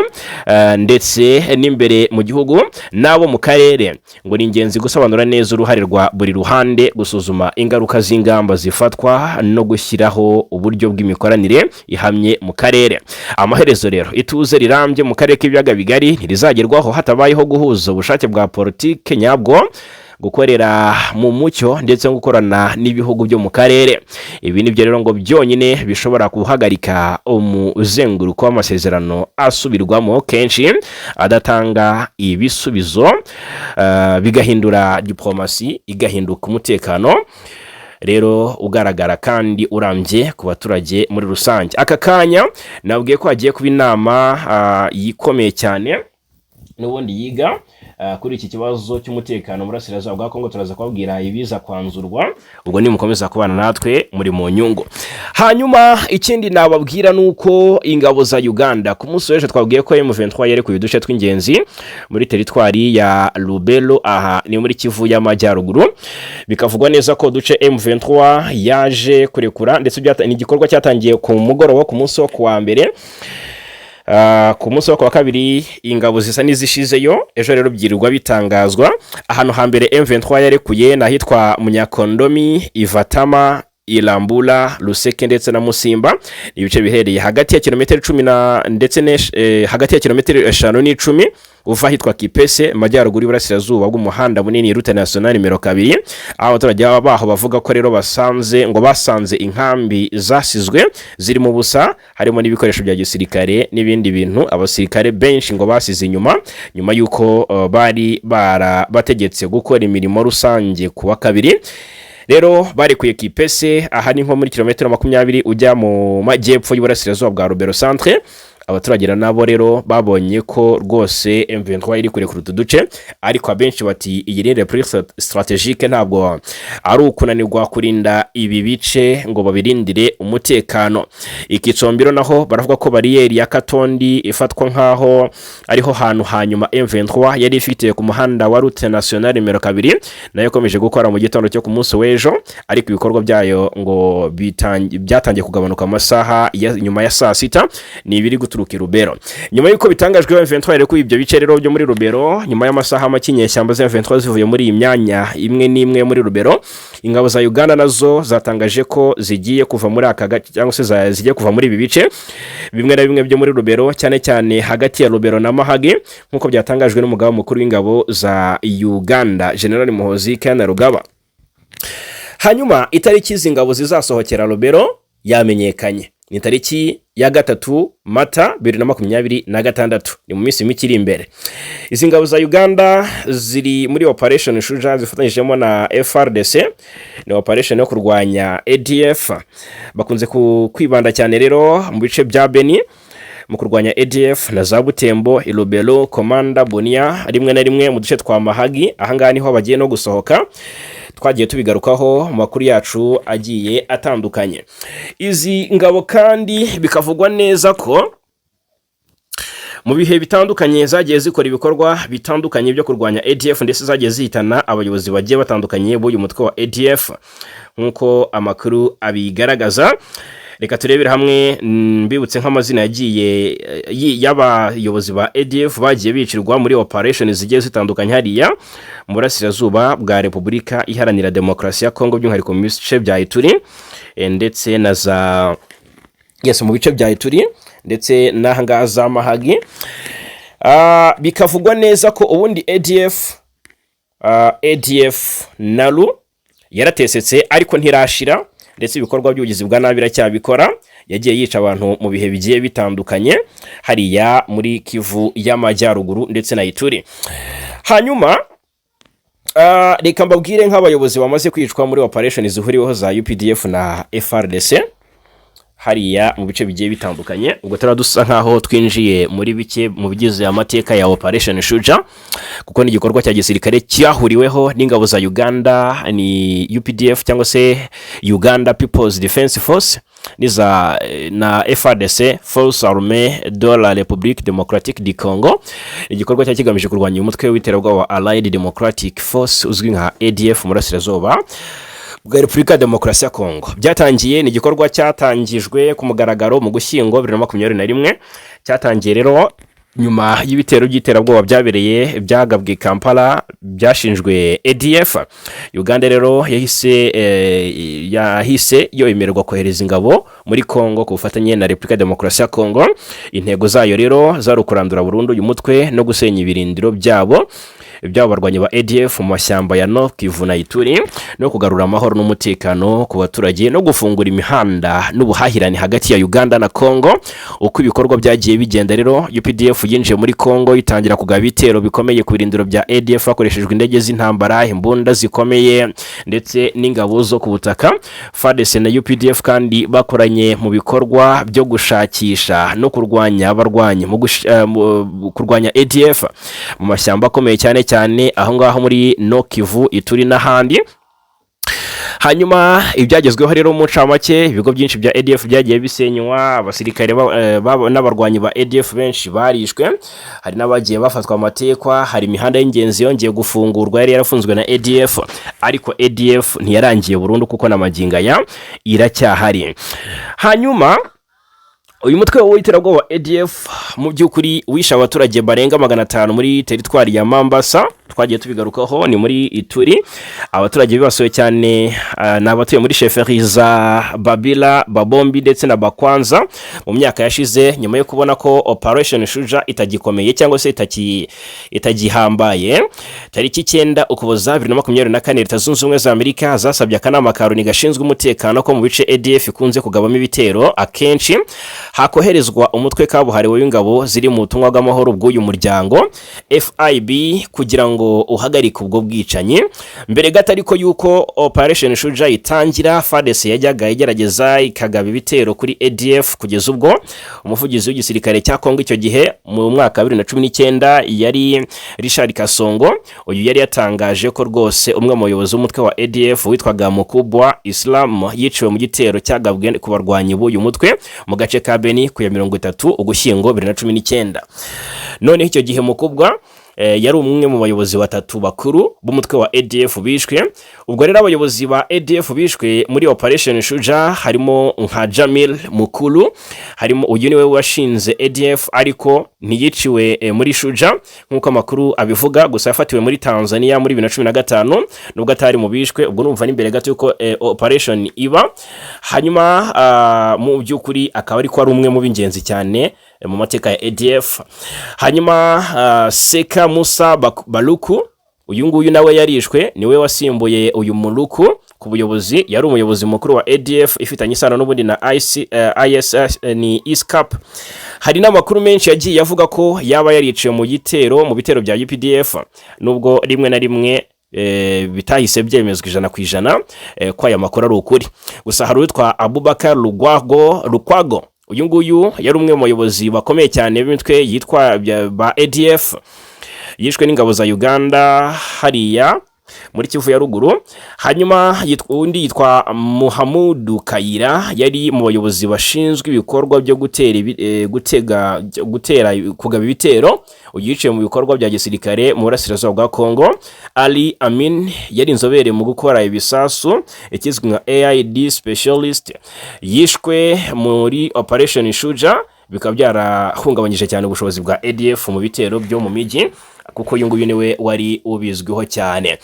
ndetse n'imbere mu gihugu n'abo mu karere. Ngo ni ingenzi gusobanura neza uruhare rwa buri ruhande, gusuzuma ingaruka z'ingamba zifatwa no gushyiraho uburyo bw'imikoranire ihamye mu karere. Amaherezo rero, ituze rirambye mu karere k'Ibiyaga Bigari ntirizagerwaho hatabayeho guhuza ubushake bwa politike nyabwo, gukorera mu mucyo ndetse no gukorana n'ibihugu byo mu karere. Ibi nibyo rero ngo byonyine bishobora guhagarika umuzenguruko w'amasezerano asubirwamo kenshi adatanga ibisubizo, bigahindura diplomasi igahinduka umutekano rero ugaragara kandi urambye ku baturage muri rusange. Aka kanya nabwiye ko hagiye kuba inama ikomeye cyane n'ubundi yiga kuri iki kibazo cy'umutekano mu burasirazuba bwa Kongo. Turaza kubabwira ibiza kwanzurwa, ubwo nimukomeza kubana natwe muri mu nyungu. Hanyuma ikindi nababwira ni uko ingabo za Uganda ku munsi w'ejo, twabwiye ko M23 yarekuye uduce tw'ingenzi muri teritwari ya Lubero, aha ni muri Kivu y'Amajyaruguru. Bikavugwa neza ko uduce M23 yaje kurekura ndetse ni igikorwa cyatangiye ku mugoroba ku munsi wo kuwa mbere. Ku munsi wo kuwa kabiri ingabo zisa n'izishizeyo, ejo rero byirirwa bitangazwa. Ahantu hambere M23 yarekuye ni ahitwa Munyakondomi, Ivatama, Irambula, Ruseke ndetse na Musimba. Ni ibice biherereye hagati ya kilometero 10 na ndetse hagati ya kilometero 5 n'10 uva ahitwa Kipese, majyaruguru y'uburasirazuba bw'umuhanda munini Route Nationale nimero 2, aho abaturage baho bavuga ko rero basanze ngo basanze inkambi zasizwe zirimo ubusa, harimo n'ibikoresho bya gisirikare n'ibindi bintu abasirikare benshi ngo basize inyuma nyuma y'uko bari barabategetse gukora imirimo rusange ku wa kabiri. Rero barekuye Kipese, aha ni nko muri kilometero 20 ujya mu majyepfo y'uburasirazuba bwa Rubero centre. Abaturage nabo rero babonye ko rwose M23 iri kurekura utu duce, ariko abenshi bati iyi ni repli stratégique, ntabwo ari ukunanirwa kurinda ibi bice ngo babirindire umutekano. Ikitsombiro naho baravuga ko bariyeri ya Katondi ifatwa nk'aho ariho hantu hanyuma M23 yari ifite ku muhanda wa Route Nationale nimero 2, nayo ikomeje gukora mu gitondo cyo ku munsi w'ejo, ariko ibikorwa byayo ngo byatangiye kugabanuka amasaha ya nyuma ya saa sita. Ni ibiri guturuka i Rubero nyuma y'uko bitangajwe M23 yarekuye ibyo bice rero byo muri Rubero. Nyuma y'amasaha make inyeshyamba za M23 zivuye muri iyi myanya imwe n'imwe muri Rubero, ingabo za Uganda nazo zatangaje ko zigiye kuva muri aka gace cyangwa se zigiye kuva muri ibi bice bimwe na bimwe byo muri Rubero, cyane cyane hagati ya Rubero na Mahagi, nk'uko byatangajwe n'umugaba mukuru w'ingabo za Uganda, General Muhozi Kainerugaba. Hanyuma itariki izi ngabo zizasohokera Rubero yamenyekanye, ni tariki ya 3 Mata 2026, ni mu minsi mike iri imbere. Izi ngabo za Uganda ziri muri Operation Shuja zifatanyijemo na FARDC, ni operation yo kurwanya ADF. Bakunze kwibanda cyane rero mu bice bya Beni mu kurwanya ADF na za Butembo, Ilubero, Komanda, Bunia, rimwe na rimwe mu duce twa Mahagi. Ahangaha niho bagiye no gusohoka, twagiye tubigarukaho mu makuru yacu agiye atandukanye. Izi ngabo kandi bikavugwa neza ko mu bihe bitandukanye zagiye zikora ibikorwa bitandukanye byo kurwanya ADF, ndetse zagiye zihitana abayobozi bagiye batandukanye b'uyu mutwe wa ADF nk'uko amakuru abigaragaza. Reka turebere hamwe, mbibutse nk'amazina yagiye y'abayobozi ba ADF bagiye bicirwa muri operation zigiye zitandukanye hariya mu burasirazuba bwa Repubulika Iharanira Demokarasi ya Kongo, by'umwihariko mu bice bya Ituri ndetse na za, yes, mu bice bya Ituri ndetse n'aha ngaha za Mahagi. Bikavugwa neza ko ubundi ADF NALU yaratesetse ariko ntirashira, ndetse ibikorwa by'ubugizi bwa nabi iracyabikora. Yagiye yica abantu mu bihe bigiye bitandukanye hariya muri Kivu y'Amajyaruguru ndetse na Ituri. Hanyuma reka mbabwire nk'abayobozi bamaze kwicwa muri operation zihuriweho za UPDF na FARDC hariya mu bice bigiye bitandukanye. Ubwo turaba dusa nkaho twinjiye muri bike mu bigize amateka ya Operation Shuja, kuko ni igikorwa cya gisirikare cyahuriweho n'ingabo za Uganda, ni UPDF cyangwa se Uganda People's Defense Force, n'iza na FARDC, Force Armée de la République Démocratique du Congo. Igikorwa cyari kigamije kurwanya umutwe w'iterabwoba wa Allied Democratic Force uzwi nka ADF mu burasirazuba bwa Repubulika ya Demokarasi ya Kongo. Byatangiye, ni igikorwa cyatangijwe ku mugaragaro mu Gushyingo 2021. Cyatangiye rero nyuma y'ibitero by'iterabwoba byabereye, byagabwe Kampala, byashinjwe ADF. Uganda rero yahise yemererwa kohereza ingabo muri Kongo ku bufatanye na Repubulika ya Demokarasi ya Kongo. Intego zayo rero zari ukurandura burundu uyu mutwe no gusenya ibirindiro byabo barwanyi ba ADF mu mashyamba ya North Kivu na Ituri, no kugarura amahoro n'umutekano ku baturage, no gufungura imihanda n'ubuhahirane hagati ya Uganda na Kongo. Uko ibikorwa byagiye bigenda rero, UPDF yinjiye muri Kongo, itangira kugaba ibitero bikomeye ku birindiro bya ADF hakoreshejwe indege z'intambara, imbunda zikomeye ndetse n'ingabo zo ku butaka. FARDC na UPDF kandi bakoranye mu bikorwa byo gushakisha no kurwanya abarwanyi mu kurwanya ADF mu mashyamba akomeye, cyane cyane aho ngaho muri Nord Kivu, Ituri n'ahandi. Hanyuma ibyagezweho rero mu ncamake: ibigo byinshi bya ADF byagiye bisenywa, abasirikare n'abarwanyi ba ADF benshi barishwe, hari n'abagiye bafatwa amatekwa, hari imihanda y'ingenzi yongeye gufungurwa yari yarafunzwe na ADF. Ariko ADF ntiyarangiye burundu, kuko na magingo aya iracyahari. Hanyuma uyu mutwe w'iterabwoba ADF mu by'ukuri wishe abaturage barenga 500 muri teritwari ya Mambasa, twagiye tubigarukaho, ni muri Ituri. Abaturage bibasiwe cyane ni abatuye muri chefferie za Babila, Babombi ndetse na Bakwanza. Mu myaka yashize, nyuma yo kubona ko Operation Shuja itagikomeye cyangwa se itagihambaye, tariki 9 Ukuboza 2024, Leta Zunze Ubumwe za Amerika zasabye akanama ka Loni gashinzwe umutekano ko mu bice ADF ikunze kugabamo ibitero akenshi hakoherezwa umutwe kabuhariwe w'ingabo ziri mu butumwa bw'amahoro bw'uyu muryango, FIB, kugira ngo uhagarike ubwo bwicanyi. Mbere gato ariko yuko Operation Shuja itangira, FARDC yajyaga igerageza ikagaba ibitero kuri ADF, kugeza ubwo umuvugizi w'igisirikare cya Kongo icyo gihe mu mwaka wa 2019 yari Richard Kasongo. Uyu yari yatangaje ko rwose umwe mu bayobozi w'umutwe wa ADF witwaga Mukubwa Islam yiciwe mu gitero cyagabwe ku barwanyi b'uyu mutwe mu gace ka Beni ku ya 30 Ugushyingo 2019. Noneho icyo gihe Mukubwa yari umwe mu bayobozi batatu bakuru b'umutwe wa ADF bishwe. Ubwo rero abayobozi ba ADF bishwe muri Operation Shuja harimo nka Jamil Mukulu, harimo uyu niwe washinze ADF, ariko ntiyiciwe muri Shuja nk'uko amakuru abivuga, gusa yafatiwe muri Tanzania muri 2015 nubwo atari mu bishwe. Ubwo numva n'imbere gato yuko operation iba. Hanyuma mu by'ukuri akaba ariko ari umwe mu b'ingenzi cyane mu mateka ya ADF. Hanyuma Seka Musa Baluku, uyu nguyu nawe yarishwe, niwe wasimbuye uyu Muluku ku buyobozi, yari umuyobozi mukuru wa ADF ifitanye isano n'ubundi na ISS, ni ISCAP. Hari n'amakuru menshi yagiye avuga ko yaba yariciwe mu bitero bya UPDF, nubwo rimwe na rimwe bitahise byemezwa 100% ko aya makuru ari ukuri. Gusa hari uwitwa Abubakar Lukwago, uyu nguyu yari umwe mu bayobozi bakomeye cyane b'imitwe yitwa ba ADF, yishwe n'ingabo za Uganda hariya muri Kivu ya Ruguru. Hanyuma undi yitwa Muhamudu Kayira, yari mu bayobozi bashinzwe ibikorwa byo gutera gutega, gutera, kugaba ibitero, uyu yiciwe mu bikorwa bya gisirikare mu burasirazuba bwa Kongo. Ali Amin yari inzobere mu gukora ibisasu, ikizwi nka AID specialist, yishwe muri Operation Shuja, bikaba byarahungabanyije cyane ubushobozi bwa ADF mu bitero byo mu mijyi, kuko uyu nguyu niwe wari ubizwiho cyane.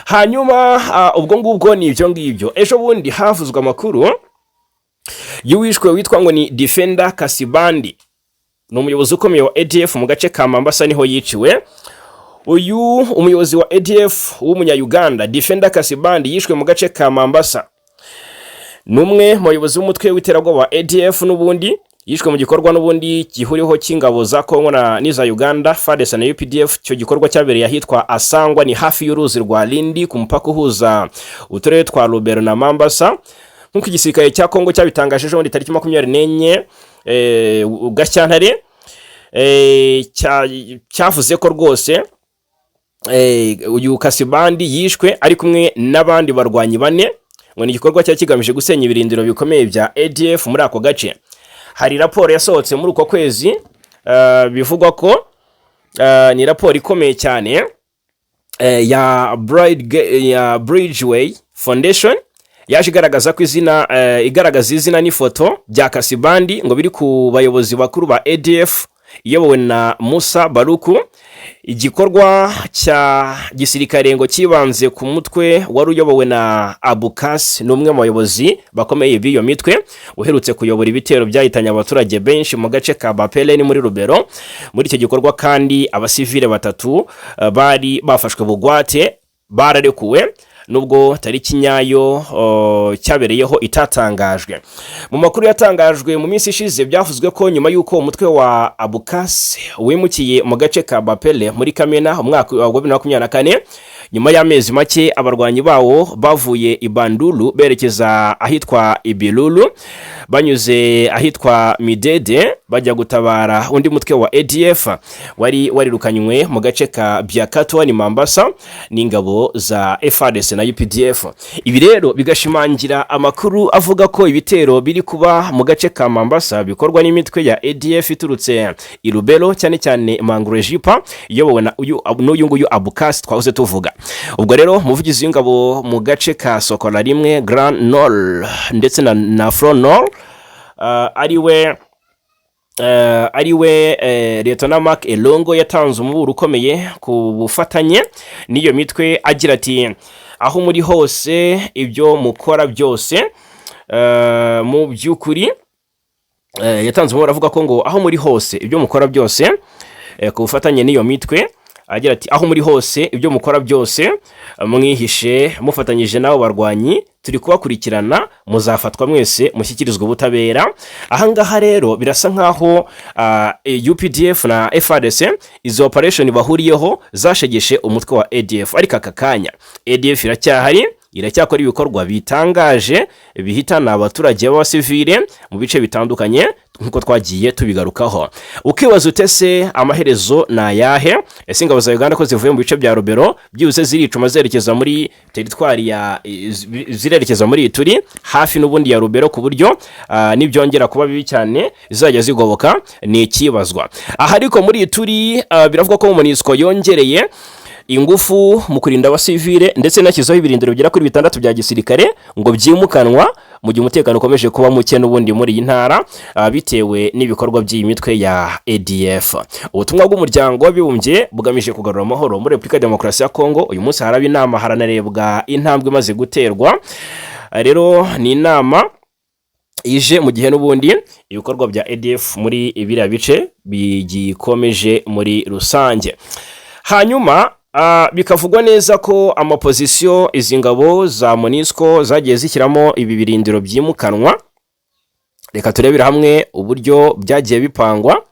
Hanyuma ubwo ngubwo ni ibyo ngibyo. Ejo bundi havuzwe amakuru y'uwishwe witwa ngo ni Defender Kasibandi, ni umuyobozi ukomeye wa ADF mu gace ka Mambasa, niho yiciwe. Uyu umuyobozi wa ADF w'umunya-Uganda Defender Kasibandi yishwe mu gace ka Mambasa, ni umwe mu bayobozi b'umutwe w'iterabwoba wa ADF n'ubundi. Yishwe mu gikorwa n'ubundi gihuriweho cy'ingabo za Kongo na n'iza Uganda, FARDC na UPDF. Icyo gikorwa cyabereye ahitwa Asangwa, ni hafi y'uruzi rwa Lindi, ku mupaka uhuza uturere twa Lubero na Mambasa, nk'uko igisirikare cya Kongo cyabitangaje ejo bundi tariki 24 Gashyantare. Cyavuze ko rwose uyu Kasibandi yishwe ari kumwe n'abandi barwanyi bane, ngo ni igikorwa cyari kigamije gusenya ibirindiro bikomeye bya ADF muri ako gace. Hari raporo yasohotse muri uko kwezi, bivugwa ko ni raporo ikomeye cyane ya Bridgeway Foundation. Yaje igaragaza ko izina igaragaza izina n'ifoto bya Kasibandi ngo biri ku bayobozi bakuru ba ADF iyobowe na Musa Baruku. Igikorwa cya gisirikare ngo cyibanze ku mutwe wari uyobowe na Abukasi, ni umwe mu bayobozi bakomeye b'iyo mitwe, uherutse kuyobora ibitero byahitanye abaturage benshi mu gace ka Bapere ni muri Rubero. Muri icyo gikorwa kandi abasivile batatu bari bafashwe bugwate bararekuwe, nubwo tariki nyayo cyabereyeho itatangajwe. Mu makuru yatangajwe mu minsi ishize, byavuzwe ko nyuma y'uko umutwe wa Abukasi wimukiye mu gace ka Bapele muri Kamena umwaka wa 2024, nyuma y'amezi make abarwanyi bawo bavuye i Bandulu berekeza ahitwa Ibilulu, banyuze ahitwa Midede, bajya gutabara undi mutwe wa ADF wari warirukanywe mu gace ka Biakato ni Mambasa n'ingabo za FARDC na UPDF. Ibi rero bigashimangira amakuru avuga ko ibitero biri kuba mu gace ka Mambasa bikorwa n'imitwe ya ADF iturutse i Lubero, cyane cyane Mangurejipa iyobowe na uyu n'uyu nguyu Abukasi twahoze tuvuga. Ubwo rero umuvugizi w'ingabo mu gace ka Sokola 1, Grand Nord ndetse na Front Nord, ariwe Lieutenant Mark Elongo, yatanze umuburo ukomeye ku bufatanye n'iyo mitwe, agira ati: "Aho muri hose, ibyo mukora byose, mu by'ukuri," yatanze umuburo avuga ko ngo aho muri hose, ibyo mukora byose, ku bufatanye n'iyo mitwe, agira ati: "Aho muri hose, ibyo mukora byose mwihishe mufatanyije n'abo barwanyi, turi kubakurikirana, muzafatwa mwese mushyikirizwa ubutabera." Ahangaha rero birasa nkaho UPDF na FARDC izo operation bahuriyeho zashegeshe umutwe wa ADF, ariko aka kanya ADF iracyahari, iracyakora ibikorwa bitangaje bihitana abaturage b'abasivile mu bice bitandukanye nk'uko twagiye tubigarukaho. Ukibaza utese amaherezo ni ayahe? Ese ingabo za Uganda ko zivuye mu bice bya Rubero, byihuse ziricuma zerekeza muri teritwari ya zirerekeza muri Ituri hafi n'ubundi ya Rubero, ku buryo nibyongera kuba bibi cyane zizajya zigoboka? Ni ikibazwa aha. Ariko muri Ituri biravuga ko MONUSCO yongereye ingufu mu kurinda abasivile, ndetse inashyizeho ibirindiro bigera kuri bitandatu bya gisirikare ngo byimukanwa, mu gihe umutekano ukomeje kuba muke n'ubundi muri iyi ntara bitewe n'ibikorwa by'iyi mitwe ya ADF. Ubutumwa bw'Umuryango w'Abibumbye bugamije kugarura amahoro muri Repubulika ya Demokarasi ya Kongo, uyu munsi haraba inama, haranarebwa intambwe imaze guterwa. Rero ni inama ije mu gihe n'ubundi ibikorwa bya ADF muri biriya bice bigikomeje muri rusange. Hanyuma bikavugwa neza ko amapozisiyo izi ngabo za MONUSCO zagiye zishyiramo ibi birindiro byimukanwa, reka turebere hamwe uburyo byagiye bipangwa.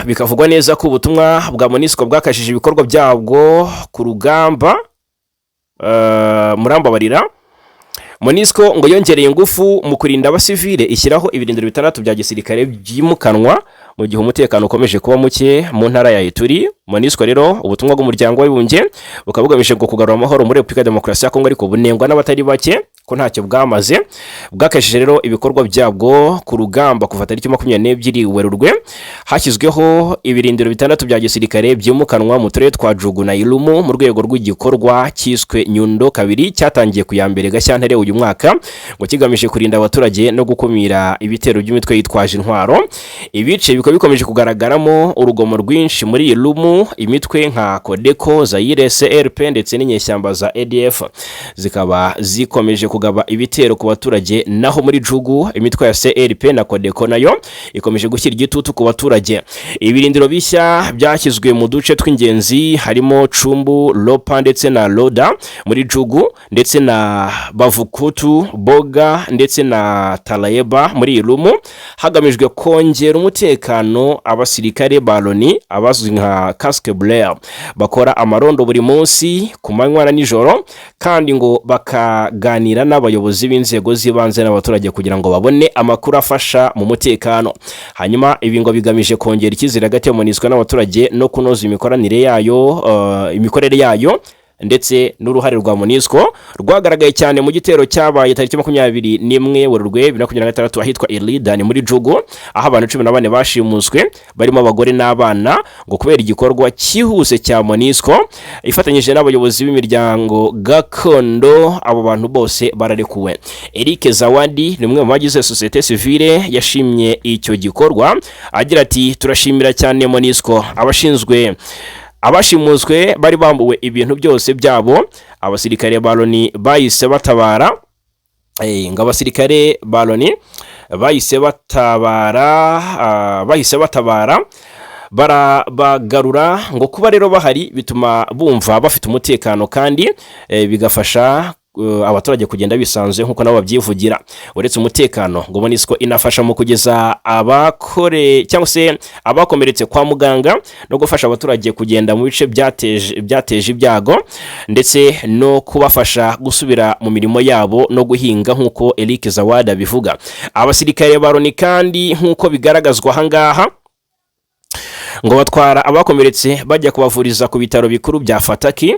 Bikavugwa neza ko ubutumwa bwa MONUSCO bwakajije ibikorwa byabwo ku rugamba. Murambabarira, MONUSCO ngo yongereye ingufu mu kurinda abasivile, ishyiraho ibirindiro bitandatu bya gisirikare byimukanwa mu gihe umutekano ukomeje kuba muke mu ntara ya Ituri. MONUSCO rero, ubutumwa bw'Umuryango w'Abibumbye bukaba bugamije ngo kugarura amahoro muri Repubulika ya Demokarasi ya Kongo, ariko bunengwa n'abatari bake ko ntacyo bwamaze. Bwakajije rero ibikorwa byabwo ku rugamba kuva tariki 22 Werurwe. Hashyizweho ibirindiro bitandatu bya gisirikare byimukanwa mu turere twa Jugu na Irumu, mu rwego rw'igikorwa cyiswe Nyundo 2, cyatangiye ku ya 1 Gashyantare uyu mwaka, ngo kigamije kurinda abaturage no gukumira ibitero by'imitwe yitwaje intwaro. Ibice bikaba bikomeje kugaragaramo urugomo rwinshi muri Irumu, imitwe nka Codeco, Zaire CRP ndetse n'inyeshyamba za ADF zikaba zikomeje kugaba ibitero ku baturage. Naho muri Jugu, imitwe ya CRP na Codeco nayo ikomeje gushyira igitutu ku baturage. Ibirindiro bishya byashyizwe mu duce tw'ingenzi harimo Cumbu, Lopa ndetse na Loda muri Jugu, ndetse na Bavukutu, Boga ndetse na Talayeba muri Irumu, hagamijwe kongera umutekano. Abasirikare ba Loni abazwi nka casque bleu bakora amarondo buri munsi ku manywa na nijoro, kandi ngo bakaganira n'abayobozi b'inzego z'ibanze n'abaturage kugira ngo babone amakuru afasha mu mutekano. Hanyuma ibi ngo bigamije kongera icyizere hagati ya MONUSCO n'abaturage no kunoza imikoranire yayo, imikorere yayo. Ndetse n'uruhare rwa MONUSCO rwagaragaye cyane mu gitero cyabaye tariki 21 Werurwe 2026 ahitwa Ilida, ni muri Djugu, aho abantu 14 bashimuswe barimo abagore n'abana. Ngo kubera igikorwa cyihuse cya MONUSCO ifatanyije n'abayobozi b'imiryango gakondo, abo bantu bose bararekuwe. Eric Zawadi ni umwe mu bagize sosiyete sivile, yashimye icyo gikorwa agira ati: "Turashimira cyane MONUSCO. Abashinzwe abashimuswe bari bambuwe ibintu byose byabo. Abasirikare ba Loni bahise batabara." Ngo abasirikare ba Loni bahise batabara barabagarura. Ngo kuba rero bahari bituma bumva bafite umutekano kandi bigafasha abaturage kugenda bisanzuye, nk'uko nabo babyivugira. Uretse umutekano, ngo MONUSCO inafasha mu kugeza abakore cyangwa se abakomeretse kwa muganga no gufasha abaturage kugenda mu bice byateje ibyago, ndetse no kubafasha gusubira mu mirimo yabo no guhinga, nk'uko Eric Zawada abivuga. Abasirikare ba Loni kandi, nk'uko bigaragazwa ahangaha, ngo batwara abakomeretse bajya kubavuriza ku bitaro bikuru bya Fataki,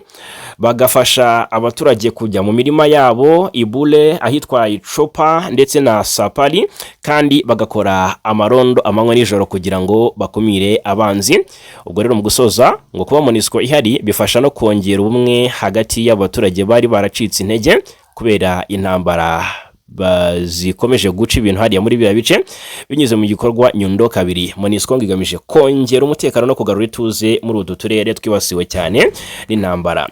bagafasha abaturage kujya mu mirima yabo Ibule, ahitwa Icopa ndetse na Sapari, kandi bagakora amarondo amanywa nijoro kugira ngo bakumire abanzi. Ubwo rero mu gusoza, ngo kuba MONUSCO ihari bifasha no kongera ubumwe hagati y'abaturage bari baracitse intege kubera intambara zikomeje guca ibintu hariya muri biriya bice. Binyuze mu gikorwa Nyundo kabiri, MONUSCO ngo igamije kongera umutekano no kugarura ituze muri utu turere twibasiwe cyane n'intambara.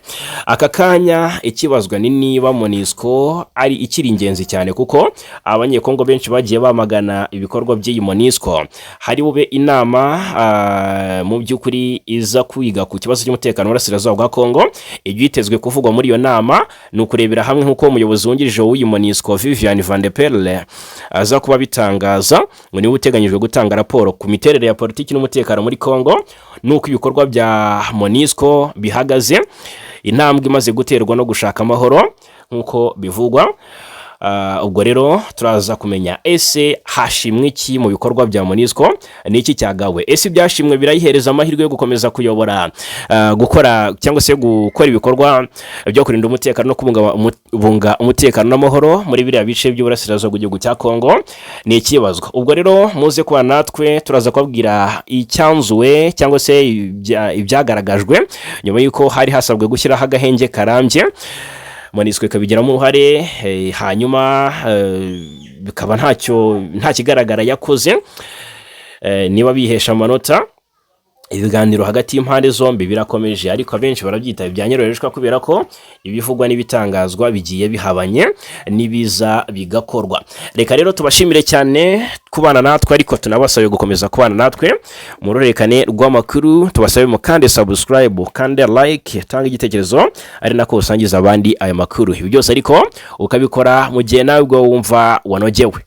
Aka kanya ikibazwa ni niba MONUSCO ari ikiri ingenzi cyane, kuko Abanyekongo benshi bagiye bamagana ibikorwa by'iyi MONUSCO. Hari bube inama mu by'ukuri iza kwiga ku kibazo cy'umutekano w'Uburasirazuba bwa Kongo. Ibyitezwe kuvugwa muri iyo nama ni ukurebera hamwe, nk'uko umuyobozi wungirije w'iyi MONUSCO, Vivian Van de Perle, aza kuba bitangaza, ngo niwe uteganyijwe gutanga raporo ku miterere ya politiki n'umutekano muri Kongo n'uko ibikorwa bya MONUSCO bihagaze, intambwe imaze guterwa no gushaka amahoro nk'uko bivugwa. Ubwo rero turaza kumenya: ese hashimwe iki mu bikorwa bya MONUSCO? Ni iki cyagawe? Ese ibyashimwe birayihereza amahirwe yo gukomeza kuyobora, gukora cyangwa se gukora ibikorwa byo kurinda umutekano no kubungabunga umutekano n'amahoro muri biriya bice by'uburasirazuba bw'igihugu cya Kongo? Ni ikibazwa. Ubwo rero muze kuba natwe, turaza kubabwira icyanzuwe cyangwa se ibyagaragajwe nyuma y'uko hari hasabwe gushyiraho agahenge karambye, MONUSCO ikabigiramo uruhare, hanyuma bikaba ntacyo, nta kigaragara yakoze. Niba bihesha amanota, ibiganiro hagati y'impande zombi birakomeje, ariko abenshi barabyita ibya nyiroreshwa kubera ko ibivugwa n'ibitangazwa bigiye bihabanye n'ibiza bigakorwa. Reka rero tubashimire cyane kubana natwe, ariko tunabasabe gukomeza kubana natwe mu ruhererekane rw'amakuru. Tubasabe mu kandi subscribe, kandi like, tanga igitekerezo, ari nako usangiza abandi aya makuru. Ibi byose ariko ukabikora mu gihe nawe ubwo wumva wanogewe.